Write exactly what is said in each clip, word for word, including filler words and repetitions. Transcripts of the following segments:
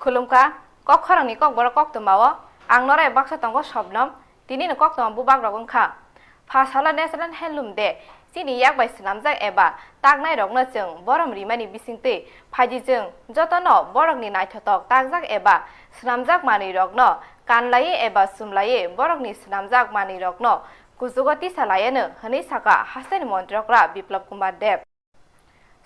Khulumkha, kok khorangni kokborok koktwmao ang norai baksa tongo Sobnom, tinini koktwma bubak rok wngkha. Pha salo National Handloom Day, chini yak bai swnamjak eba taknai rokno chwng borom rimani bisingtwi phaidi chwng jotono borokni naithotok takjak eba swnamjak manwi rokno kanlaiwi eba chumlaiwi borokni swnamjak manwi rokno kuchugo tisa laiano hwnwi sakha hasteni montri okra Biplab Kumar Deb.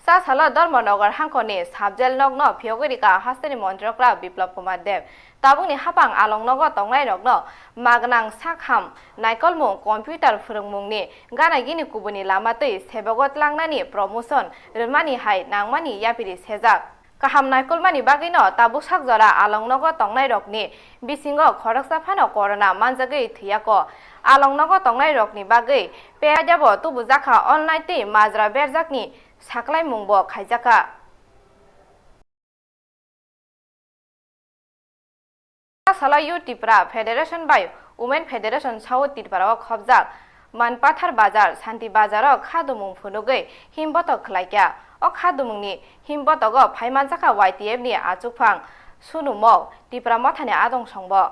Sa salo Dharmanagar hangkhorni subjail nokno phiyogwi rikha hasteni montri okra Biplab Kumar Deb. Tabukni hapang along nogo tongnai rokno magwnang sakham naikolmung computer phwrwngmungni gana gini kubuni lama twi sebogo tlangnani promotion rwmani hai nangmani yapiri sejak. Kaham naikolmani bagwino tabuk sak jora along nogo tongnai rokni bisingo khoroksa phano corona manjagwi thwiyako. Along nogo tongnai rokni bagwi pejabo tubujakha online tei majra berjakni saklaimungbo khaijakha. Salo Youth Tipra Federation bai Women Federation sao Tripura o khobjak Manpathar Bazar, Santi Bazar o kha dumung phunugwi himbotok khlaikha. O kha dumungni himbotogo phaimanjakha Y T F ni achukphang Sunu Mok, Tipra Mothani adong songbo.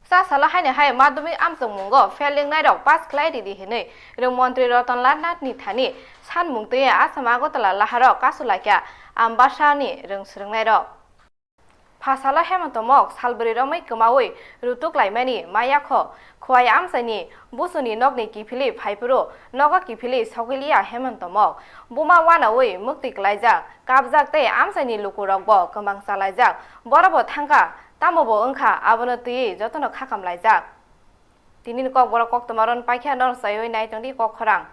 Sa salo haini hai madhyamik amchokmungo fail wngnai rok pass khlai ridi hinwi rwng montri Ratan Lal Nath ni thani sanmung twiwi Assam Agartala laharo kasulaikha Ambasani rwng swrwngnairok. Pha salo Hemanta Mok salbwrwi romwi kwmawi rutuk laimani mayakho Khwai amchaini busuni nokni kiphilwi phaiphuru nogo kiphilwi sogwiliya Hemanta Mok. Buma wanawi muktwi klaijak, kapjak tei amchaini lukurokbo kwmang chalaijak. Borokbo thangkha, tamobo wngkha, abono twiwi jotono khakam laijak. Tinini kokborok koktwma ron paikha, norok chaiwi naitongdi kok khorang.